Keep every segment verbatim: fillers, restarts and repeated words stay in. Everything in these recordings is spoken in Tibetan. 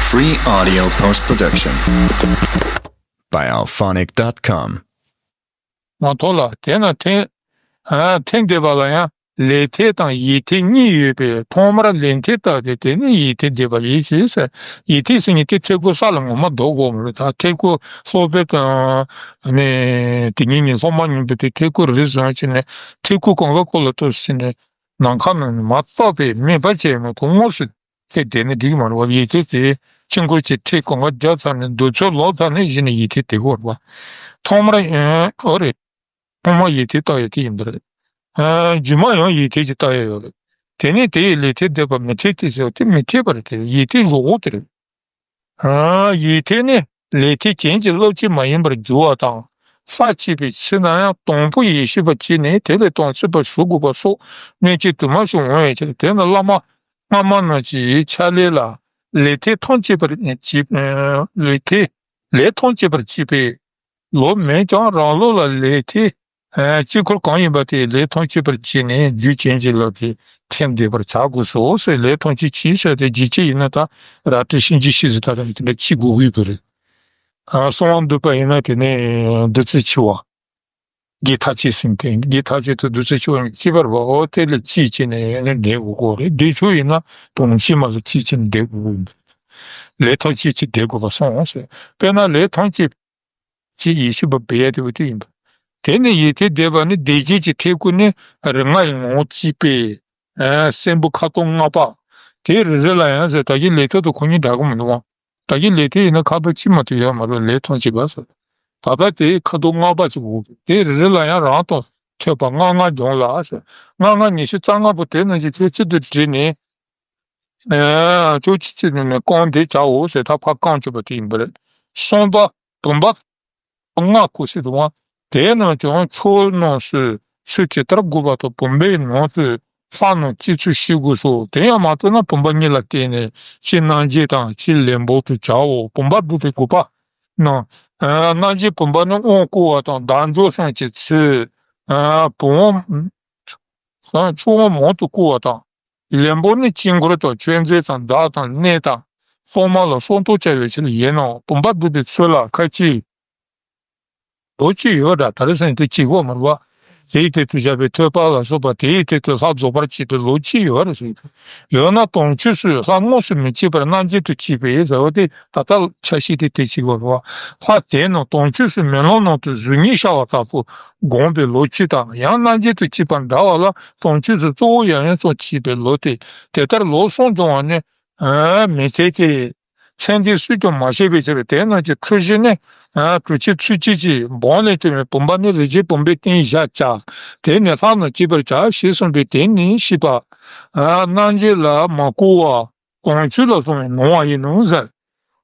Free audio post production by alphonic dot com. མ་ཐོག་ལ་དེ་ན་ཐེངས་ཨ་ཐེངས་འདས་པ་ལ་ཡང་ལས་ཐེག་དང་ཡིད་ཐེག་གཉིས་ཡོད་པས། ཐོག་མར་ལས་ཐེག་བརྟགས་ཏེ་དེ་ནས་ཡིད་ཐེག་འདས་པ་ཡིན་ཞེས་ཟེར། ཡིད་ཐེག་ཟེར་མཁན་དེ་ཐེག་དགོས་ས་ལ་ངོ་མ་འདོགས་དགོས་མ་རེད། ད་ཐེག་དགོས་སློབ་དཔོན་དང་ནས་དེ་ཉིད་ནས་སློབ་མ་ཉན་པ་དེ་ཐེག་དགོས་རེད་བཟོས་བྱས་ནས་ཐེག་དགོས་གང་ག་སྐོར་ལ་ཐུགས་སུ་ཆུད་ནས་ནམ་མཁའ་ནང་ནས་མ་གཏོགས་པའི་དམིགས་པ་བྱས་མ་ཐུབ་དངོས་སུ་ཐེག་བསྡད་ན་འགྲིག་གི་མ་རེད་བ། ཡིད་ཐེག་དེ་ཕྱི་འཁོར་གྱི་ཐེག་གང་ག་བརྒྱབ་ཚར་ནས་འདོད་ཚུལ་ལོག་ཚར་ནས་གཞི་ནས་ཡིད་ཐེག་དེ་དགོས་རེད་བ། ཐོག་མར་ཨ་ཨོ་རེད། ཐོག་མར་ཡིད་ཐེག་བརྟགས་ཡོད་དེ་ཡིན་པ་རེད། ཨ་རྗེས་མ་ཡང་ཡིད་ཐེག་ཅིག་བརྟགས་ཡོད་རེད། དེ་ནས་དེ་ཡི་ལས་ཐེག་འདས་པ་མི་ཐེག་སྟེ་ཟེར་བ་དེ་མི་ཐེག་པ་རེད། དེ་ཡིད་ཐེག་རོ་བོ་དེ་རེད། ཨ་ཡིད་ཐེག་ནི་ལས་ཐེག་རྐྱེན་གྱིས་བསླབ་བྱ་མ་ཡིན་པར་འགྱུར་བ་དང་། ལྷག་བཅས་པའི་ཚུལ་ན་ཡང་དང་པོ་ཡིད་ཤེས་པ་བྱས་ནས་དེ་ལས་དམ་ཚིག་པ་ཞུགས་དགོས་པ་སོགས་གནད་ཀྱིས་དུ་མ་ཞིག་འོང་བའི་ཕྱིར། དེས་ན་བླ་མ་སྔ་མ་རྣམས་ཀྱི་ཕྱག་ལས་ལ་ལས་ཐེག་ཐམས་ཅད་པར་བྱེད་ལས་ཐེག་ལས་ཐམས་ཅད་པར་བྱེད་པའི་ལུགས་མེད་ཀྱང་། རང་ལུགས་ལ་ལས་ཐེག་ཨ་དཀྱིལ་འཁོར་གང་ཡིན་པ་དེ་ལས་ཐམས་ཅད་པར་བྱས་ནས་རྒྱུ་རྐྱེན་གྱི་ལམ་གྱིས་ཐེག་བསྡད་པར་བྱ་དགོས་སོ་ཟེར། ལས་ཐམས་ཅད་བྱས་ཟེར་ཏེ་རྒྱུ་རྐྱེན་ཡིན་ན་ད་རལ་གྲི་གཤིན་རྗེ་གཤེད་ཟེར་ད་རེད། དེ་འདྲ་བྱེད་དགོས་ཀྱི་ཡོད་པ་རེད། ཨ་གསང་བ་འདུས་པ་ཡིན་ན་དེ་ནས་བདུད་རྩི་འཁྱིལ་བ། བརྒྱད་ཐམས་ཅད་ཟེར་ཏེ་བརྒྱད་ཐམས་ཅད་དུ་བདུད་རྩི་འཁྱིལ་བ་ཡིན་གཅིག་པར་བ། འོ་དེ་ལ་གཅིག་བྱས་ནས་ཡོད་ན་བསྡད་དགོས་ཀྱི་རེད། བདེ་མཆོག་ཡིན་ན་དོན་ཕྱི་མ་ལ་གཅིག་བྱས་ནས་བསྡད་དགོས་ཀྱི་ཡོད། ལས་ཐམས་ཅད་ཀྱིས་བསྡད་དགོས་པ་སོང་ཟེར། དཔེར་ན་ལས་ཐམས་ཅད་ཀྱི་ཡིད་ཤེས་པ་སྦས་ཡ་དེ་བ་དེ་ཡིན་པ། དེ་ནི་ཡིད་ཐེག་བསྡད་པ་ནི་བདེ་སྐྱིད་ཀྱི་ཐེག་དགུ་ནི་རིགས་ལྔ་ཡི་ངོ་བོ་གཅིག་པས། ཨ་སྲིན་པོ་ཁ་དོག་ལྔ་པ། དེ་རེ་རེ་ལ་ཡང་ཟེར་ད་གིན་ལས་ཐོག་ཏུ་ཁོ་གཉིས་འདྲ་གི་མི་འདུག་བ། ད་གིན་ལས་ཐོག་ཡིན་ན་ཁ་དོག་གཅིག་མ་གཏོགས་ཡོད་མ་རེད། ལས་ཐམས་ཅད་པ་ཟེར། ད་ལྟ་དེ་ཁ་དོག་ལྔ་པ་ཅིག་འོ་དེ་རེ་རེ་ལ་ཡང་རང་དང་མཐུན་པ་ལྔ་ལྔ་སྦྱོང་ལ་ཟེར། ལྔ་ལྔ་ཉི་ཤུ་རྩ་ལྔ་པོ་དེ་རྣམས་ཀྱི་ཆོས་གཅིག་ཏུ་དྲིལ་ནས། ཨ་ཕྱོགས་གཅིག་གཅིག་ནས་བསྐང་བསྡད་བྱའོ་ཟེར། ད་ཕར་བསྐང་བཅུག་པ་དེ་ཡིན་པ་རེད། གསུམ་པ་བུམ་པ་ལྔ་བརྐོས་ཟེར་འདུག་བ། དེ་རྣམས་ཀྱང་ཕྱོགས་རྣམས་སུ་ཚུལ་ཇི་ལྟར་དགོས་པ་དང་བུམ་པའི་ནང་དུ་ལྷ་རྣམས་སྐྱེ་ཚུལ་ཤེས་དགོས་སོ། དེ་ཡང་མ་བརྩམས་ན་བུམ་པ་གཉིས་ལ་བརྟེན་ནས་ཕྱིའི་རྣམ་འབྱེད་དང་ཕྱིའི་ལས་བུམ་དུ་བྱའོ། བུམ་པ་སྒྲུབ་པའི་དགོས་པ་ནི། ཨ་རྣམ་འབྱེད་བུམ་པ་ནི་དབང་བསྐུར་བ་དང་བདག་འཇུག་གསུམ་གྱི་ཚུལ། ཨ་བུམ་པ་ཕྱོགས་མང་དུ་བསྐོར་བ་དང་། ལས་བུམ་ནི་དཀྱིལ་འཁོར་དང་མཆོད་རྫས་དང་བདག་དང་གནས་དང་སྲུང་མ་ལ་གསོལ་གཏོར་བྱ་བའི་ཕྱིར་ཡིན་ནོ། བུམ་པ་སྒྲུབ་པའི་ཚུལ་ལ་ཁ་ཅིག་ལོ་གཅིག་ཡོད་འདྲ། ད་རེས་སེང་དེ་གཅིག་གོ་མ་རུ་བ། དེའི་ཐད་དུ་བཞག་པའི་ཐོད་པ་ལ་སོགས་པ་དེའི་ཐད་དུ་ལྷ་རྫོགས་པར་བྱེད་པའི་ལོ་གཅིག་ཡོད་རེད་ཟེར། ཡོད་ན་དམ་ཆོས་སུ་ལྷ་དངོས་སུ་མི་སྐྱེ་བར་རྣམ་འབྱེད་དུ་སྐྱེས་པས་ཟེར་བ་དེ་ད་ལྟ་ཆ་ཤས་དེ་དེ་གཅིག་གོ་རུ་བ། ལྷ་དེ་རྣམས་དམ་ཆོས་སུ་མེ་ལོང་ནང་དུ་གཟུགས་བརྙན་ཤར་བ་ལྟ་བུ་བསྒོམས་པའི་ལོ་གཅིག་དང་ཡང་རྣམ་འབྱེད་དུ་སྐྱེས་པ་འདྲ་བ་ལ་དམ་ཆོས་སུ་གཙོ་བོ་ཡང་ཡང་སོགས་བྱེད་པའི་ལོ་སྟེ། དེ་ལྟར་ལོ་གསུམ་སྦྱོང་བ་ནི། ཨ་མི་ཚེ་སྟེ། ཚེ་འདི་སུས་ཀྱང་མ་ཤེས་པའི་ཕྱིར། དེ་རྣམས་ཀྱི་འཁྲུལ་གཞི་ནི། ཨ་གྲུབ་ཆེན་ཚུལ་བཞིན་གྱི་བུམ་ལས་བྱུང་བའི་བུམ་པ་ནི་རིགས་ཀྱི་བུམ་པའི་སྟེང་བཞག་བྱ། དེ་ནི་ལྷ་རྣམས་སྐྱེད་པར་བྱ་ཞེས་གསུངས་པས་དེ་ནི་ཤེས་པ། ཨ་རྣམ་འབྱེད་ལ་མ་བསྐུར་བར་དོན་ཆོས་ལ་སོང་བས་ནོར་བ་ཡིན་ནོ་ཟེར།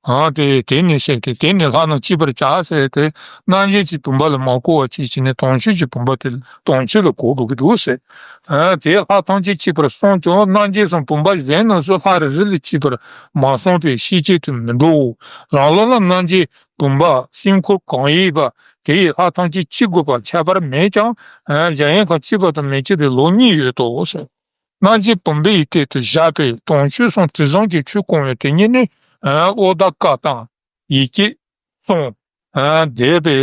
ཨ་དེ་དེ་ནི་ཤེས་ཏེ། དེ་ནི་ལྷ་རྣམས་སྐྱེད་པར་བྱ་ཟེར་ཏེ། རྣམ་འབྱེད་ཀྱི་བུམ་པ་ལ་མ་བསྐུར་བ་ཅིག་བྱས་ནས་དོན་ཆོས་ཀྱི་བུམ་པ་དེ་དོན་ཆོས་ལ་གོ་འགྲོ་གི་འདུག་ཟེར། ཨ་དེས་ལྷ་ཐམས་ཅད་སྐྱེད་པར་གསུངས་ཀྱང་རྣམ་འབྱེད་སོགས་བུམ་པ་གཞན་རྣམས་སུ་ལྷ་རེ་རེ་ལ་སྐྱེད་པར་མ་གསུངས་པས་ཤེས་བྱེད་དུ་མི་འགྲོའོ། རང་ལུགས་ལ་རྣམ་འབྱེད་བུམ་པ་དཀྱིལ་འཁོར་གང་ཡིན་པ་དེ་ཡིས་ལྷ་ཐམས་ཅད་སྐྱེད་དགོས་པ་ཁྱད་པར་མེད་ཀྱང་། ཨ་འཇམ་དབྱངས་ཁ་སྐྱེད་པ་དང་མི་སྐྱེད་པའི་ལུགས་གཉིས་ཡོད་དོ་ཟེར། རྣམ་འབྱེད་བུམ་པའི་ཐད་དུ་བཞག་པའི་དོན་ཆོས་གསུམ་དྲི་བཟང་གི་ཆོས་སྐོང་བའི་དེ་ཉིད་ནི། ཨ་ཨོ་ད་ཀ་དང་ཡེ་ཤེས་གསུམ། ཨ་འདས་པའི་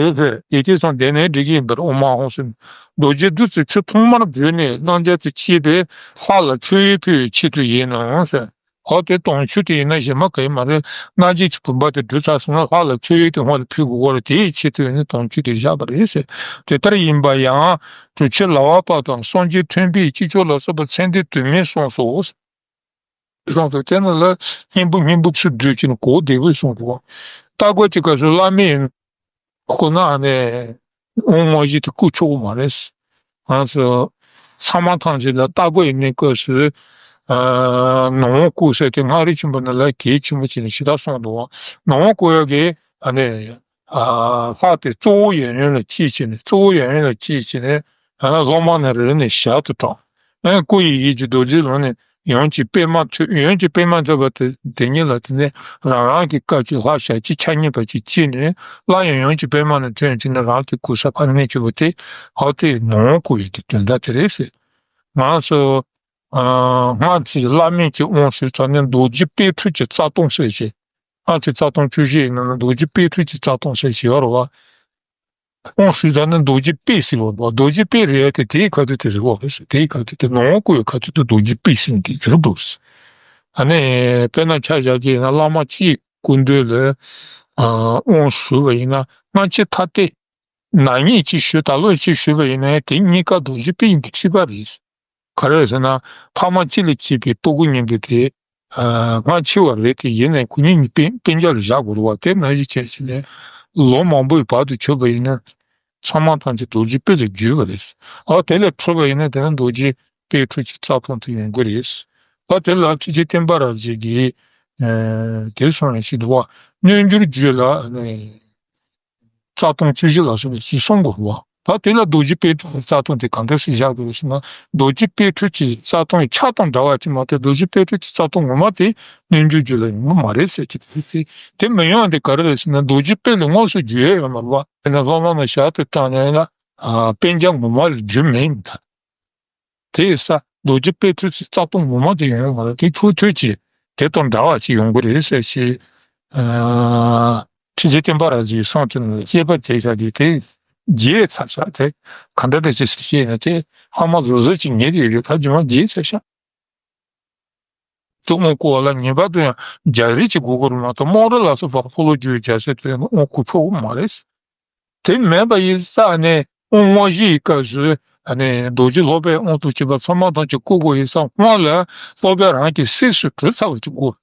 ཡེ་ཤེས་གསུམ་འདས་ནས་འགྲིག་གི་ཡིན་པར་ཨོ་མ་ཧོ་ཟེར། རྡོ་རྗེ་བདུད་རྩི་ཆུ་ཐོག་མར་བརྗོད་ནས་རྣམ་རྒྱལ་དུ་སྐྱེས་པའི་ལྷ་ལ་མཆོད་འོས་ཕུལ་བའི་ཆེད་དུ་ཡིན་ནོ་ཟེར། ཨོ་དེ་དོན་ཆོས་དེ་ཡིན་ན་གཞན་མ་ག་ཡིན་མ་རེད། རྣམ་འབྱེད་ཀྱི་བུམ་པ་དེ་བསྡུས་ཚར་སོང་ན་ལྷ་ལ་མཆོད་འོས་དེ་སྔོན་ལ་ཕུལ་དགོས་པ་རེད། དེའི་ཆེད་དུ་ཡིན་ན་དོན་ཆོས་དེ་བཞག་པ་རེད་ཟེར། དེ་ལྟར་ཡིན་པ་ཡང་། གྲུབ་ཆེན་ལག་པ་པ་དང་སངས་རྒྱས་མཐོན་པོས་སྤྱི་ཆོས་ལ་སོགས་པ་ཚད་འདས་དུ་མས་གསུངས་སོ། གསུངས་སོ། དེ་རྣམས་ལ་སྙིང་པོ་སྙིང་པོ་ཚུར་བསྡུས་ཀྱིན་གོ་བདེ་བོས་གསུངས་སོ། རྟ་རྒོད་ཀྱི་སྐབས་སུ་བླ་མས་ཁོ་ན་ནས་དབང་མངོན་གྱུར་དེ་བསྐུར་ཆོག་གི་མ་རེད། ང་ཚོ་ཚང་མ་ཐམས་ཅད་ལ་རྟ་རྒོད་ཡིན་ནའི་སྐབས་སུ་ཨ་ནང་དབང་བསྐུར་ཟེར་དེ་མངའ་རིས་ཆེན་པོ་ནང་ལ་གལ་ཆེན་པོ་བྱས་ནས་ཞེ་དྲག་གསུངས་འདུག་ནང་དབང་བསྐུར་ཡག་གི་ཨ་ནི། ཨ་ལྷ་དེ་གཙོ་བོ་ཡོན་ཡོན་ལ་གཅིག་བྱས་ནས། གཙོ་བོ་ཡོན་ཡོན་ལ་གཅིག་བྱས་ནས། ཨ་སློབ་མ་ནི་རེ་རེ་ནས་ཞལ་དུ་དྲངས། ཨ་སྐུ་ཡི་ཡིད་ཀྱི་རྡོ་རྗེའི་ལུང་ནས་ཡོན་གྱི་པདྨ་ཐོས། ཡོན་གྱི་པདྨ་ཐོས་པ་དེ་དེ་ཉིད་ལ་དེ་ནས་རང་རང་གི་སྐབས་ཀྱི་ལྷ་ཞལ་གཅིག་ཕྱག་གཉིས་པ་ཅིག་བྱས་ནས། སླར་ཡང་ཡོན་གྱི་པདྨ་ནས་ཐོན་བྱས་ནས་རང་གི་གོ་ས་ཕར་གནས་བཅུག་པ་དེ། ཨ་དེ་ནང་དབང་བསྐུར་ཡག་གི་དོན་དག་དེ་རེད་ཟེར། ང་ཚོ་ཨ་སྔར་གྱི་བླ་མེད་ཀྱི་དབང་ཞུས་ཚར་ནས་རྡོ་རྗེ་དཔལ་སྤྲུལ་གྱི་རྩ་ལྟུང་ཟེར་བྱས། སྔགས་ཀྱི་རྩ་ལྟུང་བཅུ་བཞི་ཡིན་ན་རྡོ་རྗེ་དཔལ་སྤྲུལ་གྱི་རྩ་ལྟུང་ཟེར་བྱས་ཡོད་རེད་བ། དབང་ཞུས་ད་ནི་རྡོ་རྗེ་དཔལ་ཟེར་བ་རེད་བ། རྡོ་རྗེ་དཔལ་རེད་དེ་དེའི་ཁ་ཐུག་དེ་རེད་བ། དེའི་ཁ་ཐུག་དེ་ནང་བསྐོར་བའི་ཁ་ཐུག་དེ་རྡོ་རྗེ་དཔལ་ཟེར་གྱི་འགྱུར་འགྲོ། ཨ་ནི་དཔེར་ན་ཆ་བཞག་གི་ཡིན་ན་བླ་མ་གཅིག་སྐུ་མདུན་ལ་ཨ་དབང་ཞུས་པ་ཡིན་ན། སྔ་ཕྱི་ཐ་དད་ན་ནིང་གཅིག་ཞུས་ད་ལོ་གཅིག་ཞུས་པ་ཡིན་ན་དེ་གཉིས་ཀ་རྡོ་རྗེ་དཔལ་ཡིན་གྱི་ཁྲིད་པ་རེད། ག་རེ་ཟེར་ན་ཕ་མ་གཅིག་ལ་སྐྱེས་པའི་སྤུ་གུ་གཉིས་ཀྱི་དེ་ཨ་སྔ་ཕྱི་བ་རེད་དེ། ཡིན་ནའི་ཁོ་གཉིས་གཉིས་དཔེ་དཔེ་འཇགས་ལ་བཞག་དགོས་རེད་བ། དེ་ནང་བཞིན་བྱས་བྱས་ནས་ལོ་མང་པོའི་བར་དུ་གྱུར་པ་ཡིན་ན་ཚང་མ་ཐམས་ཅད་རྡོ་རྗེ་དཔལ་ལ་འགྱུར་བ་རེད། ཨ་དེ་ལས་འཕྲོས་པ་ཡིན་ན་དེ་ནི་རྡོ་རྗེ་དཔལ་སྤྲུལ་གྱི་རྩ་ལྟུང་དུ་ཡོང་གི་རེད། ཨ་དེ་ལ་ཁྲི་ཆེན་བསྟན་པ་རབ་རྒྱས་ཀྱིས་ཨ་དེ་གསུངས་ནས་ཞིག་འདུག་བ། རྣལ་འབྱོར་རྒྱུད་ལ་ནི་རྩ་ལྟུང་བཅུ་བཞི་ལ་སོགས་པའི་ཞིག་གསུང་དགོས་པ། ད་དེ་ལ་རྡོ་རྗེ་དཔལ་སྤྲུལ་གྱི་རྩ་ལྟུང་དེ་གང་འདྲ་ཞིག་བཞག་དགོས་ཟེར་ན། རྡོ་རྗེ་དཔལ་སྤྲུལ་གྱི་རྩ་ལྟུང་ཡི་ཆ་དང་འདྲ་བ་ཅིག་མ་གཏོགས་རྡོ་རྗེ་དཔལ་སྤྲུལ་གྱི་རྩ་ལྟུང་ངོ་མ་དེ་རྣལ་འབྱོར་རྒྱུད་ལ་ཡོང་གི་མ་རེད་ཟེར་གྱི་འདུག། དེ་མི་ཡོང་དེ་ག་རེ་རེད་ཟེར་ན། རྡོ་རྗེ་དཔལ་ལ་དངོས་སུ་བརྗོད་ཡས་ཡོད་མ་རེད་བ། དེ་ནས་སློབ་མ་ནས་ཞལ་དུ་དྲངས་ནས་ན་ཨ་དཔེ་འཇགས་ངོ་མ་ལ་རྒྱུ་མེད་ཡིན་ད། དེ་ཡི་ས་རྡོ་རྗེ་དཔལ་སྤྲུལ་གྱི་རྩ་ལྟུང་ངོ་མ་དེ་ཡོང་ཡོད་མ་རེད། དེ་ཁྱོད་ཐོས་ཀྱི་དེ་དང་འདྲ་བ་ཞིག་ཡོང་གི་རེད་ཟེར་ཞེས། ཨ་ཁྲི་ཆེན་བསྟན་པ་རབ་རྒྱས་གསུངས་ཏེ་ནི་དཔྱད་པ་བྱས་བཞག་དུས་དེ་བརྗེད་ཚར་ཤག། དེ་ག་འདྲ་འདྲ་ཅིག་ཟེར་བཤད་ན་དེ་ཧ་མ་གཟུགས་གཟུགས་ཅིག་ཉལ་ཡོད་རེད། ད་རྗེས་མ་བརྗེད་ཚར་ཤག། དེ་དབང་བསྐུར་བ་ལ་ངེས་པར་དུ་ཡང་རྒྱ་རིགས་ཀྱི་དགོས་མཁོ་རེད་མ་གཏོགས། སྨོན་རི་ལ་སོགས་པ་འཁོར་ལོས་སྒྱུར་བའི་རྒྱལ་སྲས་དེ་དབང་བསྐུར་ཆོག་གི་མ་རེད། དེ་མེད་པ་ཡིན་ཙང་ནས་དབང་དངོས་གཞི་ཡི་སྐབས་སུ་ཨ་ནི་རྡོ་རྗེ་སློབ་པའི་དབང་དུ་བྱས་པ་ཚང་མ་ཐམས་ཅད་བསྐུར་དགོས་ཡིན་ཙང་སྔོན་ལ་སློབ་པའི་རང་གི་སྲས་སུ་གྲུབ་ཚར་བ་ཅིག་དགོས།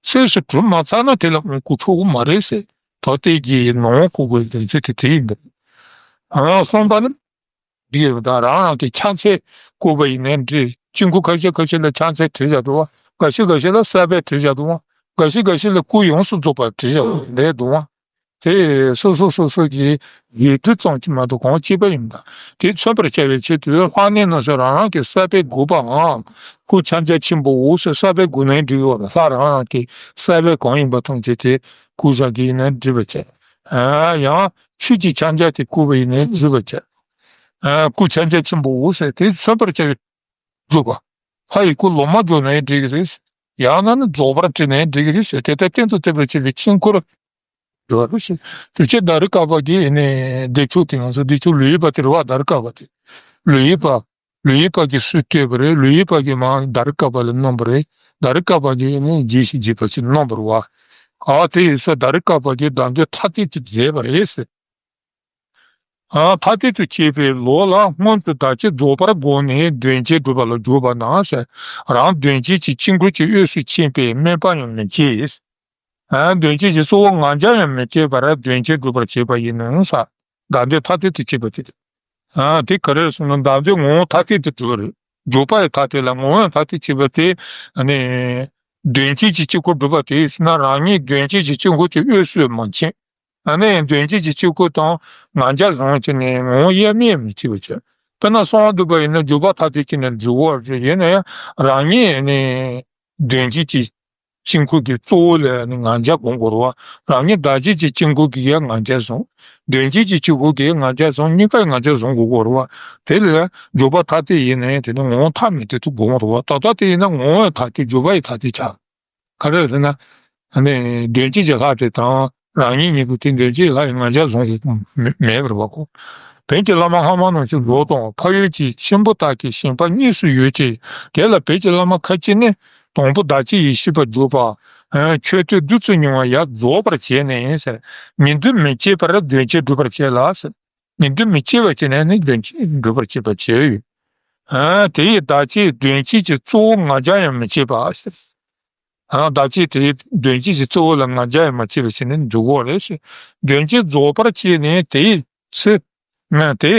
སྲས་སུ་གྲུབ་མ་ཚར་ན་དེ་ལ་དབང་བསྐུར་ཆོག་གི་མ་རེད་ཟེར། ད་ལྟའི་གི་ནང་དབང་བསྐུར་དགོས་དོན་ཚན་དེ་དེ་ཡིན་པས། ཨ་གསུམ་པ་ནི། འདི་ཡོད་པ་དང་རང་རང་གི་ཕྱག་འཚལ་བསྐུར་བ་ཡིན་ནའི་འགྲིག། དཀྱིལ་འཁོར་ཁ་ཤས་ཁ་ཤས་ལ་ཕྱག་འཚལ་བྲིས་བཞག་འདུག་བ། འགའ་ཤས་འགའ་ཤས་ལ་གསར་པའི་བྲིས་བཞག་འདུག་བ། འགའ་ཤས་འགའ་ཤས་ལ་སྐུ་ཡོངས་སུ་རྫོགས་པ་བྲིས་བཞག་འདུག་བ། དེ་སོ་སོ་སོ་སོ་གི་ཡིག་འབྲུ་ཙམ་གྱིས་མ་གཏོགས་གང་གཅིག་པ་ཡིན་པ་དེ་མཚོན་པར་བྱ་བའི་ཆེད་དུ་ལྷག་གནས་རྣམས་སུ་རང་རང་གི་གསར་པའི་དགོས་པའམ། སྐུ་ཕྱག་རྒྱ་ཆེན་པོའོ་ཟེར་གསར་པའི་དགོས་ནའི་འགྲིག་ཡོད་རེད། ལྷག་རང་རང་གི་གསར་པའི་གང་ཡིན་པ་ཐམས་ཅད་དེ་བསྐུར་བཞག་གི་ཡིན་ན་འགྲིག་པ་བྱས། ཡང་ཆོས་ཀྱི་ཕྱག་རྒྱ་དེ་བསྐུར་བ་ཡིན་ནའི་འགྲིག་པ་བྱས། ཨ་སྐུ་ཕྱག་རྒྱ་ཆེན་པོའོ་ཟེར་དེ་མཚོན་པར་བྱ་བའི་སྒྲུབ་པ། ལྷ་ཡི་སྐུ་ལོ་མ་བརྗོད་ནའི་འགྲིག་གི་རེད། ཡང་ན་ནི་རྫོགས་པར་བྲིས་ནའི་འགྲིག་གི་རེད་ཟེར། དེ་ལྟར་གཏན་དུ་གཏད་པར་བྱེད་པའི་དཀྱིལ་འཁོར་འགྲོ་བ་རེད་ཟེར། དེ་ཕྱིར་ད་རེས་སྐབས་པ་གི་ནི་བདེ་མཆོག་དེ་ང་ཚོ་བདེ་མཆོག་ལོ་ཡི་པ་དེ་རེད་བ། ད་རེས་སྐབས་པ་དེ་ལོ་ཡི་པ། ལོ་ཡི་པ་གིས་སུས་བསྟོད་པ་རེད། ལོ་ཡི་པ་གིས་མ་ད་རེས་སྐབས་པ་ལ་གནང་བ་རེད། ད་རེས་སྐབས་པ་གིས་ནི་རྒྱས་ཤིང་རྒྱས་པ་ཞིག་གནང་བ་རེད་བ། ཨ་དེ་ཡིན་ཙང་ད་རེས་སྐབས་པ་གིས་བདག་འཛིན་ཐ་དད་དུ་མཛད་པ་རེད་ཟེར། ཨ་ཐ་དད་དུ་བྱས་པའི་ལུགས་ལ་སྔོན་དུ་བདག་བསྐྱེད་རྫོགས་པར་བསྒོམས་ནས་མདུན་བསྐྱེད་སྒྲུབ་པ་ལ་འཇུག་པ་ན་ཟེར། རང་མདུན་བསྐྱེད་ཀྱི་དཀྱིལ་འཁོར་གྱི་དབུས་སུ་ཕྱིན་པས་དམན་པ་ཡང་མི་སྐྱེ། ཨ་མདུན་བསྐྱེད་ཀྱི་གཙོ་བོ་ང་རྒྱལ་ཡང་མི་སྐྱེ་བར་མདུན་བསྐྱེད་སྒྲུབ་པར་བྱེད་པ་ཡིན་ནོ་ཟེར། བདག་འཛིན་ཐ་དད་དུ་བྱེད་པ་དེ། ཨ་དེ་ག་རེ་རེད་ཟེར་ན་བདག་འཛིན་ངོ་བོ་ཐ་དད་དུ་གྲུབ་པ་རེད། འཇུག་པ་ཡང་ཐ་དད་ལ་ངོ་བོ་ཡང་ཐ་དད་བྱེད་པ་དེ་ནི་མདུན་བསྐྱེད་ཀྱི་དཀྱིལ་འཁོར་སྒྲུབ་པ་དེ་ཡིན་ན་རང་ཉིད་མདུན་བསྐྱེད་ཀྱི་དཀྱིལ་འཁོར་གྱི་དབུས་སུ་མ་ཕྱིན། ཨ་ནི་མདུན་བསྐྱེད་ཀྱི་དཀྱིལ་འཁོར་དང་ང་རྒྱལ་བཟུང་བྱས་ནས་ངོ་བོ་དབྱེར་མེད་མི་བྱེད་པ་བྱས། དཔེར་ན་གསང་བ་འདུས་པ་ཡིན་ན་འཇུག་པ་ཐ་དད་བྱས་ནས་འཇུག་གོ་བར་བྱེད། ཡིན་ན་ཡང་རང་ཉིད་ནི་མདུན་བསྐྱེད་ཀྱི་དཀྱིལ་འཁོར་གྱི་གཙོ་བོ་ལ་ནི་ང་རྒྱལ་སྒོམ་དགོས་རེད་བ། རང་ཉིད་བདག་བསྐྱེད་ཀྱི་དཀྱིལ་འཁོར་གྱི་ཡང་ང་རྒྱལ་བཟུང་། མདུན་བསྐྱེད་ཀྱི་དཀྱིལ་འཁོར་གྱི་ང་རྒྱལ་བཟུང་། གཉིས་ཀའི་ང་རྒྱལ་བཟུང་དགོས་རེད་བ། དེ་ལ་འཇུག་པ་ཐ་དད་ཡིན་ནའི་དེ་ནི་ངོ་བོ་ཐ་མི་དད་དུ་སྒོམ་རེད་བ། ད་ལྟ་དེ་ཡིན་ན་ངོ་བོ་ཡང་ཐ་དད་འཇུག་པ་ཡང་ཐ་དད་ཆགས། ག་རེ་ཟེར་ན། ཨ་ནི་མདུན་བསྐྱེད་ཀྱི་ལྷ་དེ་དང་རང་ཉིད་གཉིས་པོ་དེ་མདུན་བསྐྱེད་ལྷ་ཡི་ང་རྒྱལ་བཟུང་ཞིག་མེད་པར་བ་གོ། བོད་ཀྱི་བླ་མ་སྔ་མ་རྣམས་ཀྱི་ལུགས་དང་འཕགས་ཡུལ་གྱི་ཆེན་པོ་དག་གི་ཞིང་པ་གཉིས་སུ་ཡོད་ཅིང་། དེ་ལ་བོད་ཀྱི་བླ་མ་ཁ་ཅིག་ནི་དང་པོ་བདག་བསྐྱེད་ཡེ་ཤེས་པ་བརྗོད་པ། མཆོད་བསྟོད་བདུད་རྩི་མྱང་བ་ཡང་རྫོགས་པར་བྱས་ནས་ཟེར། ཉིན་དུ་མི་སྐྱེ་བར་མདུན་བསྐྱེད་སྒྲུབ་པར་བྱེད་ལ་ཟེར། ཉིན་དུ་མི་སྐྱེ་བར་བྱས་ནས་ནི་མདུན་བསྐྱེད་སྒྲུབ་པར་བྱེད་པ་བྱས་ཡོད། དེ་ཡི་བདག་བསྐྱེད་མདུན་བསྐྱེད་ཀྱི་གཙོ་བོ་ང་རྒྱལ་ཡང་མི་བྱེད་པ་ཟེར། ཨ་བདག་བསྐྱེད་དེའི་མདུན་བསྐྱེད་ཀྱི་གཙོ་བོ་ལ་ང་རྒྱལ་ཡང་མ་བྱེད་པ་བྱས་ནས་འཇུག་གོ་རེད་ཟེར། མདུན་བསྐྱེད་རྫོགས་པར་བྱས་ནས་དེའི་ཚེ། ང་དེ་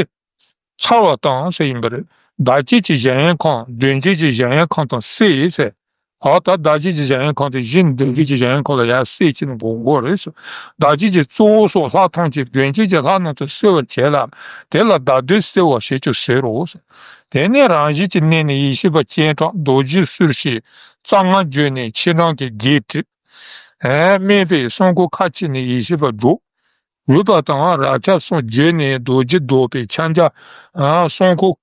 ཚར་བ་དང་ཟེར་ཡིན་པ་རེད། བདག་བསྐྱེད་ཀྱི་གཞལ་ཡས་ཁང་མདུན་བསྐྱེད་ཀྱི་གཞལ་ཡས་ཁང་དང་བསྲེས་ཟེར། ཨ་ད་བདག་བསྐྱེད་ཀྱི་གཞལ་ཡས་ཁང་དེ་གཞི་མདུན་བསྐྱེད་ཀྱི་གཞལ་ཡས་ཁང་ལ་ཡར་བསྲེས་བྱས་ནས་སྒོམ་དགོས་རེད་ཟེར། བདག་བསྐྱེད་ཀྱི་གཙོ་བོ་སོགས་ལྷ་ཐམས་ཅད་མདུན་བསྐྱེད་ཀྱི་ལྷ་རྣམས་སུ་བསྲེ་བར་བྱས་ལ། དེ་ལ་བདག་བསྟོད་བསྲེ་བ་ཞེས་ཀྱང་ཟེར་རོ་ཟེར། དེ་ནས་རང་བཞིན་གྱི་གནས་ནི་ཡེ་ཤེས་པ་སྤྱན་དྲངས་རྡོ་རྗེ་གསོལ་ཞེས་རྩ་སྔགས་བརྗོད་ནས་ཕྱི་འབྲང་གི་བགེགས་བསྐྲད། ཨེ་སྨྲས་པས་སྲུང་འཁོར་ཁ་ཅིག་ནི་ཡེ་ཤེས་པ་སྒྲོགས། རུས་པ་དང་རབ་ཆད་སོགས་བརྗོད་ནས་རྡོ་རྗེ་བཟློག་པའི་ཕྱག་རྒྱ། ཨ་སྲུང་འཁོར་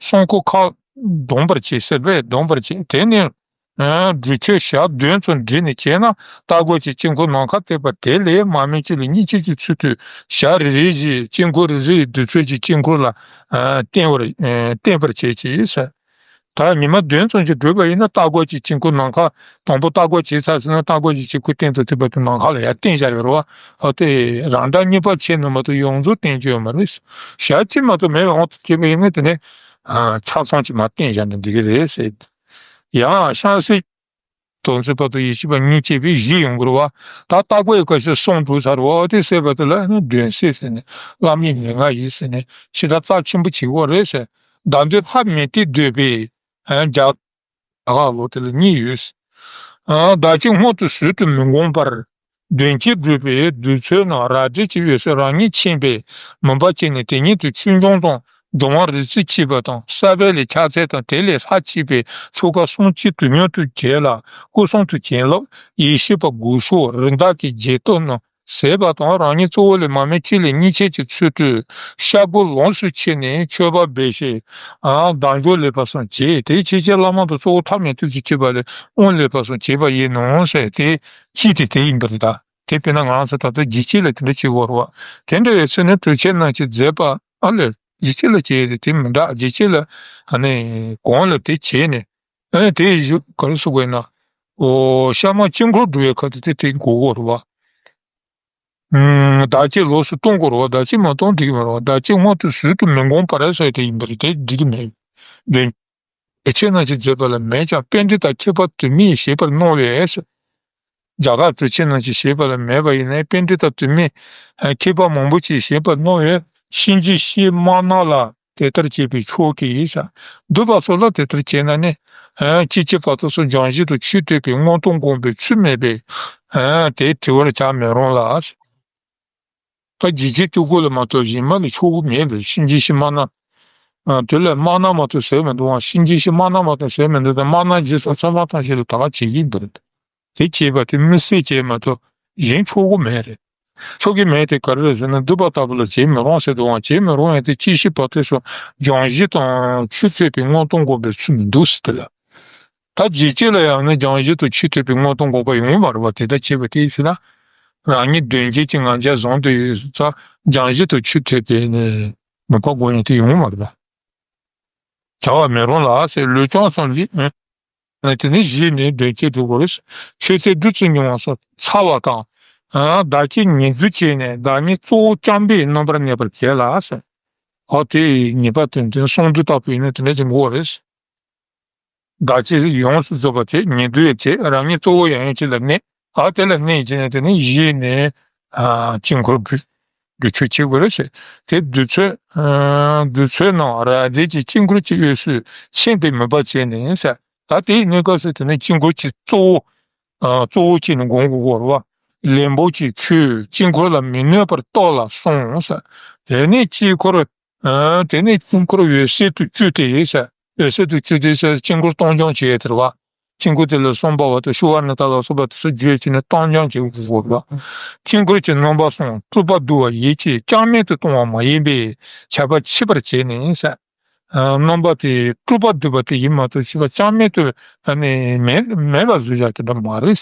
སྲུང་འཁོར་ཁ་བསྡམས་པར་བྱེད་ཟེར་བས་བསྡམས་པར་བྱེད། དེ་ནས་ ཨ་སྦྲུལ་ཆས་ཞག་བདུན་ཙམ་བསྒྲིལ་ནས་བྱས་ན། རྟ་མགོ་གི་དཀྱིལ་འཁོར་ནམ་མཁར་བཏེགས་པ་དེ་ལས་མར་མེ་གཅིག་ལས་གཉིས་ཆད་ཀྱི་ཚུལ་དུ་ཞག་རེ་རེ་བཞིན་དཀྱིལ་འཁོར་རེ་རེ་ཡི་རྡུལ་ཚོན་གྱིས་དཀྱིལ་འཁོར་ལ་ཨ་བརྟེན་པར་ཨ་བརྟེན་པར་བྱེད་ཅིང་ཟེར། ད་ཉི་མ་བདུན་ཙམ་ཅིག་བསྒྲུབས་པ་ཡིན་ན། རྟ་མགོ་གི་དཀྱིལ་འཁོར་ནམ་མཁར་དང་པོ་རྟ་མགོ་བྱས་ཚར་ཟིན་ན། རྟ་མགོ་གི་དཀྱིལ་འཁོར་སྟེང་དུ་ཐུབ་པ་དེ་ནམ་མཁའ་ལ་ཡར་བརྟེན་བཞག་ཡོད་རེད་བ། འོ་དེ་རང་འདྲ་གཉིས་པ་བྱས་ནས་མ་གཏོགས་ཡོངས་རྫོགས་བརྟེན་རྒྱུ་ཡོད་མ་རེད། ཞག་གཅིག་མ་གཏོགས་མེད་པའི་དབང་དུ་བྱས་པ་ཡིན་ན། དེ་ནས་ཨ་ཆ་ཚང་གཅིག་མར་བརྟེན་བཞག་ན་འགྲིག་གི་རེད་ཟེར། ཡང་ཤར་སེར་དོ་ཚོད་བར་དུ་ཡེ་ཤེས་པ་གཉིས་བྱས་པས་བཞི་ཡོང་གི་རེད་བ། ད་རྟ་མགོ་ཡི་སྐབས་སུ་གསུམ་འགྲོ་ཚར་བ། དེ་ཟེར་བ་དེ་ལ་ནི་བདུན་ཟེར་ཟེར་ནས། བླ་མའི་མན་ངག་ཡིན་ཟེར་ནས་ཞེ་དྲག་རྩ་ཆེན་པོ་བྱེད་དགོས་རེད་ཟེར། བདག་འདོད་ལྷ་མི་བདེ་འདོད་པས་ཨ་རྒྱ་རྒྱ་གར་ལོ་དེ་ལ་གཉིས་ཡོད། ཨ་བདག་གཅེས་སྔོན་དུ་ཟུར་དུ་མི་འགོང་བར། མདུན་བསྐྱེད་སྒྲུབ་པའི་རྡུལ་ཚོན་རྣམས་རལ་གྲི་གི་འོད་ཟེར་རང་ཉིད་མཁྱེན་པས་མུན་པ་བཅད་ནས། དེ་ཉིད་དུ་ཆོས་འབྱུང་དང་འབྱུང་བ་རིགས་རྩལ་གཅིག་པ་དང་། ས་པཎ་ལས་ཕྱག་འཚལ་དང་དེ་ལས་ལྷ་གཅིག་པའི་ཆོ་ག་གསུམ་གཅིག་ཏུ་མྱུར་དུ་བྱས་ལ། སྐུ་གསུང་ཐུགས་བྱིན་རླབས་ཡེ་ཤེས་པ་དགུག་གཞོགས་རིམ་བདག་གི་རྗེས་ཐོབ་རྣམས་ཟད་པ་དང་། རང་ཉིད་གཙོ་བོ་ལས་མར་མེ་གཅིག་ལས་གཉིས་ཆད་ཀྱི་ཚུལ་དུ་ཤར་སྒོ་ལོངས་སུ་སྤྱད་ནས་མཆོད་པ་འབུལ་ཞིང་ཨ་བདག་འཇོག་ལེགས་པར་སོང་བྱས། དེའི་ཕྱི་རྒྱལ་བླ་མ་དང་གཙོ་བོ་ཐ་མལ་དུས་ཀྱི་སྤྱོད་པ་ལས་དབང་ལེགས་པར་སོང་བྱས་པ་ཡིན་ནོ་ཟེར། དེ་གཅིག་དེ་དེ་ཡིན་པ་རེད། ད་དེ་དཔེར་ན་ང་རང་ཚོ་ད་ལྟ་འཇིགས་བྱེད་ལ་དེ་འདྲ་བྱེད་དགོས་རེད་བ། དེ་འདྲ་བའི་ཚེ་ནི་སྦྲུལ་ཆས་རྣམས་ཀྱིས་མཛེས་པ་ཨ་ལས། འཇིགས་བྱེད་ལ་བྱེད་དེ་དེ་མི་འདྲ། འཇིགས་བྱེད་ལ་ཨ་ནི་གོང་ལ་དེ་བྱས་ནས། ཨ་ནི་དེ་གཞུག་ག་རེ་ཟེར་དགོས་ན། འོ་ཤར་མར་དཀྱིལ་འཁོར་སྒྲུབ་པའི་ཁ་ཐུག་དེ་དེ་དགོས་ཀྱི་རེད་བ། ཨུམ། བདག་གཅེས་ལོགས་སུ་གཏོང་དགོས་རེད་བ། བདག་གཅེས་མ་གཏོང་འགྲིག་གི་མ་རེད་བ། བདག་གཅེས་སྔོན་དུ་ཟུར་དུ་མི་འགོང་བར་ཟེར་དེ་ཡིན་པ་རེད། དེ་འགྲིག་གི་མེད། འདོན། སྦྲུལ་ཆས་རྣམས་ཀྱིས་མཛེས་པ་ལ་མེད་ཀྱང་། པཎྜི་ཏ་མཁས་པ་དུ་མས་བཞེད་པར་སྣང་བས། རྒྱ་གར་སྦྲུལ་ཆས་རྣམས་ཀྱིས་བཞེད་པ་ལ་མེད་པ་ཡིན་ནའི། པཎྜི་ཏ་དུ་མས་མཁས་པ་མང་པོ་ཅིག་བཞེད་པར་སྣང་བས། གཤིན་རྗེའི་གཤེད་དམར་ནག་ལ་དེ་ལྟར་བྱེད་པའི་ཕྱོགས་ཀྱིས་ཟེར། སྡུག་པ་སོགས་ལ་དེ་ལྟར་བྱེད་ན་ནི། ཨ་ཅི་ཅི་བར་དུ་སོགས་སྦྱང་གཞི་དང་ཆོས་ཐོས་པའི་མངོན་རྟོགས་སྒོམ་པའི་ཚུལ་མེད་པས། ཨ་དེ་དྲི་བར་བྱ་མི་རུང་ལ། ད་འཇིགས་བྱེད་སྤྲུལ་སྐུ་ལ་མ་གཏོགས་གཞན་མ་ལ་ཆོས་སྐུ་མེད་པས། གཤིན་རྗེའི་གཤེད་དམར་ནག་ཨ་དེ་ལ་དམར་ནག་མ་གཏོགས་ཟེར་མི་འདུག་ཨང་། གཤིན་རྗེའི་གཤེད་དམར་ནག་མ་གཏོགས་ཟེར་མི་འདུག་ད་དམར་ནག་འཇིགས་སོགས་ཚང་མ་ཐམས་ཅད་ལ་ད་ག་བྱེད་ཀྱི་འདུག་དེ་བྱས་པ་དེ་མི་སྲིད་བྱས་མ་གཏོགས་གཞན་ཆོས་སྐུ་མེད་རེད། ཆོས་སྐུ་མེད་དེ་ག་རེ་རེད་ཟེར་ན། སྡུག་པ་ལྟ་བུ་ལ་བྱེད་མི་རུང་ཟེར་འདུག་ཨང་། བྱེད་མི་རུང་ཡང་དེ་ཅི་ཞིག་བར་དུ་སོགས་སྦྱང་གཞི་དང་ཆོས་ཐོས་པའི་མངོན་རྟོགས་སྒོམ་པའི་ཚུལ་མི་འདུག་ཟེར་དེ་ལ། ད་འཇིགས་བྱེད་ལ་ཡང་ན་སྦྱང་གཞི་དང་ཆོས་ཐོས་པའི་མངོན་རྟོགས་སྒོམ་པ་ཡོང་མ་རེད་བ། དེ་ལྟར་བྱས་པ་དེ་ཡིན་ཟེར་ན། རང་ཉིད་གདོན་བགེགས་ཀྱི་ང་རྒྱལ་བཟུང་དུ་ཡོད་ཙང་སྦྱང་གཞི་དང་ཆོས་ཐོས་པའི་ནི་མོས་པ་སྒོམ་ཡང་དེ་ཡོང་མ་རེད་བ། བྱ་བ་མི་རུང་ལ་ཟེར། ལུས་སྦྱོང་གསུམ་གྱིས། ཨ་དེ་ནས་གཞི་ནས་གདོན་བགེགས་སྒྲོལ་དགོས་རེད། མཆོད་རྫས་བདུད་རྩི་མྱོང་བ་སོགས་ཚ་བ་དང་། ཨ་བདག་གཅེས་ཉེ་འདུལ་བྱས་ནས། བདག་ཉིད་གཙོ་བོ་བཅོམ་པས་རྣམ་པར་གནས་པར་བྱེད་ལ་ཟེར། ཨོ་དེ་ཉེས་པ་དོན་དོན་གསུམ་འདུལ་ལྟ་བུ་ཡིན་ན་དེ་འདྲ་ཅིག་དགོས་རེད། བདག་གཅེས་ཡོངས་སུ་རྫོགས་པ་བྱེད། ཉེ་འདུལ་བྱེད། རང་ཉིད་གཙོ་བོ་ཡང་ཡང་གཅིག་ལ་གནས། ཨ་དེ་ལ་གནས་བྱས་ནས་དེ་ནས་གཞི་ནས་ཨ་དཀྱིལ་འཁོར་སྒྲུབ་སྒྲུབ་ཆོག་བྱེད་དགོས་རེད་ཟེར། དེ་རྡུལ་ཚོན་ཨ་རྡུལ་ཚོན་ནམ་རལ་གྲི་གིས་དཀྱིལ་འཁོར་གྱི་འོད་ཟེར་མཁྱེན་པས་མུན་པ་བཅད་ནས་ཟེར། ད་དེའི་གནས་སྐབས་སུ་དེ་ནས་དཀྱིལ་འཁོར་གྱི་གཙོ་བོ་ཨ་གཙོ་བོ་བྱས་ནས་སྒོམ་དགོས་རེད་བ། ལན་པོ་ཆེའི་ཆོས་དཀྱིལ་འཁོར་ལ་མི་གནོད་པར་རྟོགས་ལ་གསུངས་ཟེར། དེ་ནས་དཀྱིལ་འཁོར། ཨ་དེ་ནས་དཀྱིལ་འཁོར་འོད་གསལ་དུ་བཅུག་སྟེ་ཟེར། འོད་གསལ་དུ་བཅུག་སྟེ་ཟེར། དཀྱིལ་འཁོར་སྟོང་སྦྱོང་བྱེད་ཡས་དེ་རེད་བ། དཀྱིལ་འཁོར་དེ་ལ་གསུམ་པ་བར་དུ་ཤུ་བར་ཎི་ཏ་ལ་སོགས་པ་དེ་ཚོ་བརྗོད་བྱས་ནས་སྟོང་སྦྱོང་བྱེད་དགོས་པ། དཀྱིལ་འཁོར་གྱི་རྣམ་པ་གསུམ་སྤྲུལ་པ་བསྡུ་བ་ཡིད་ཀྱིས་ཅང་མེད་དུ་གཏོང་བ་མ་ཡིན་པས་ཁྱབ་པ་ཕྱེད་པར་བྱས་ནས་ཟེར། ཨ་རྣམ་པ་དེ་སྤྲུལ་པ་བསྡུས་པ་དེ་ཡིན་མ་གཏོགས་ཕྱེད་པ་ཅང་མེད་དུ་ཨ་ནི་མེད་མེད་པ་བཟོ་བཞག་དེ་འདྲ་མ་རེད།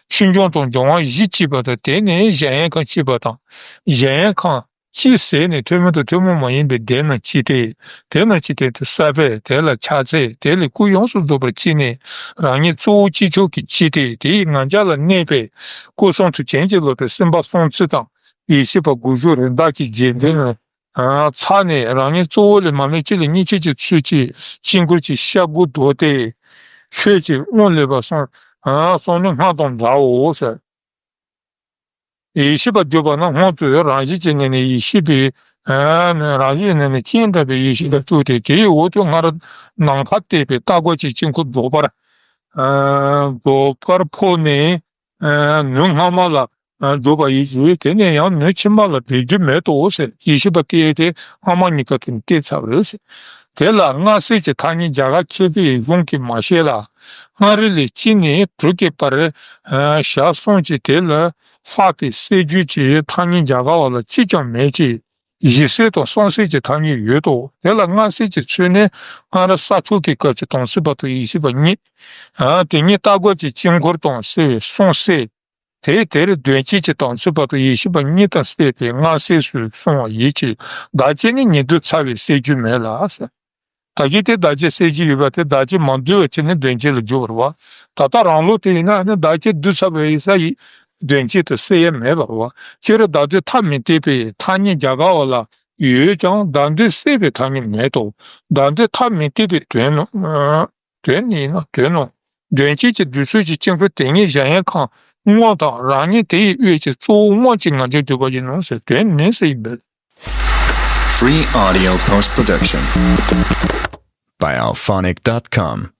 ཆོས་འབྱུང་དང་འབྱུང་བ་བཞི་གཅིག་པ་དང་། དེ་ནས་གཞལ་ཡས་ཁང་གཅིག་པ་དང་། གཞལ་ཡས་ཁང་གཅིག་ཟད་ནས་ཐུན་མོང་དང་ཐུན་མོང་མ་ཡིན་པའི་སྡེ་རྣམས་གཅིག་སྟེ། དེ་རྣམས་ཀྱི་སྟེང་དུ་ས་པཎ་དེ་ལ་ཕྱག་འཚལ། དེ་ལས་སྐུ་ཡོངས་སུ་རྫོགས་པར་བསྐྱེད་ནས་རང་ཉིད་གཙོ་བོ་གཅིག་ཆོད་ཀྱི་གཅིག་སྟེ། དེའི་ང་རྒྱལ་ལ་གནས་པས་སྐུ་གསུང་ཐུགས་བྱིན་གྱིས་རློབ་པའི་སེམས་དཔའ་སྲོང་བཙན་དང་ཡེ་ཤེས་པ་དགུག་གཞོགས་རིམ་བདག་གི་རྗེས་འདེད་ཚར་ནས་རང་ཉིད་གཙོ་བོ་ལས་མར་མེ་གཅིག་ལས་གཉིས་ཆད་ཀྱི་ཚུལ་གྱིས་དཀྱིལ་འཁོར་གྱི་ཤར་སྒོ་བཟློག་སྟེ། ཆོས་ཀྱི་དབང་ལེགས་པར་སོང་སོང་ནི་སྔར་དང་འདྲའོ་ཟེར། ཡེ་ཤེས་པ་བརྗོད་པ་ན་སྔོན་དུ་རང་བཞིན་གྱི་ངོས་ནས་ཡེ་ཤེས་པའི་ཨ་རང་བཞིན་ངོས་ནས་སྤྱན་དྲངས་པའི་ཡེ་ཤེས་པ་བཅུག་སྟེ། དེའི་འོག་ཏུ་སྔར་ནམ་མཁར་བཏེགས་པའི་རྟ་མགོ་གི་དཀྱིལ་འཁོར་རྫོགས་པར་ཨ་རྫོགས་པར་ཕོག་ནས་ཨ་ནུབ་སྔ་མ་ལ་ཨ་འགྲོ་བ་ཡིན་ཞེས། དེ་ནས་ཡང་ནུབ་ཕྱི་མ་ལ་བྲལ་རྒྱུ་མེད་དོ་ཟེར། ཡེ་ཤེས་པ་བསྐྱེད་དེ་སྔ་མ་གཉིས་ཀ་དེ་བསྐྱེད་ཚར་བ་རེད་ཟེར། དེ་ལ་སྔར་སྲོལ་གྱི་ཐ་སྙད་རྒྱ་གར་མཁས་པའི་གཞུང་གིས་མ་བཤད་ལ། སྔར་རོལ་ལས་གཅིག་ནས་དྲུག་གི་བར་ཨ་ཞག་གསུམ་གྱི་དེ་ལ་ལྷག་པའི་སྲོལ་རྒྱུན་གྱི་ཐ་སྙད་རྒྱ་གར་བ་ལ་གཅིག་ཀྱང་མེད་ཅིང་། བཞི་གསལ་དང་གསུམ་གསལ་གྱི་ཐ་སྙད་ཡོད་དོ། དེ་ལ་ལྔ་གསལ་གྱི་ཚུལ་ནི། སྔར་ས་ཕྱོགས་ཀྱི་སྐབས་ཀྱི་དམ་ཚིག་པ་དང་ཡེ་ཤེས་པ་གཉིས། ཨ། དེ་ཉིད་རྟ་མགོ་གི་དཀྱིལ་འཁོར་དང་བསྲེས་པའི་གསུམ་གསལ། དེ་དེར་དོན་བྱེད་ཀྱི་དམ་ཚིག་པ་དང་ཡེ་ཤེས་པ་གཉིས་དང་བསྲེས་པའི་ལྔ་གསལ་སུ་གསུངས་པ་ཡིན་གྱི། བདག་བསྐྱེད་ནི་ཉིས་ལྡན་ཚར་བས་གསལ་རྒྱུ་མེད་ལ། ད་གིན་དེ་བདག་བསྐྱེད་གསལ་གྱི་ཡོད་པ་དེ་བདག་བསྐྱེད་མ་བསྡུས་པའི་ཚེ་ནི་དོན་བྱེད་ལ་འཇུག་པར་བ། ད་ལྟ་རང་ལུགས་དེ་ཡིན་ན་ནི་བདག་བསྐྱེད་བསྡུས་ཚར་བའི་ས་ཡི་དོན་བྱེད་དུ་གསལ་ཡ་མེད་པར་བ། སྤྱིར་བདག་མདུན་ཐ་མི་དད་པའི་ཐ་སྙད་རྒྱ་གར་བ་ལ་ཡོད་ཀྱང་བདག་མདུན་བསྲེས་པའི་ཐ་སྙད་མེད་དོ། བདག་མདུན་ཐ་མི་དད་པའི་དོན་ནོ། དོན་ནི་ཡིན་ན་དོན་ནོ། དོན་བྱེད་ཀྱི་བསྡུས་ཚུལ་གྱི་དཀྱིལ་འཁོར་དེ་ཉིད་གཞལ་ཡས་ཁང་དངོས་དང་རང་ཉིད་དེ་ཡི་དབུས་ཀྱི་གཙོ་བོ་དངོས་ཀྱི་ངང་ཚུལ་བསྡུས་པ་ཡིན་ནོ་ཟེར། དོན་ནི་ཟེར་ཡིན་པས། Free audio post production by alphonic dot com.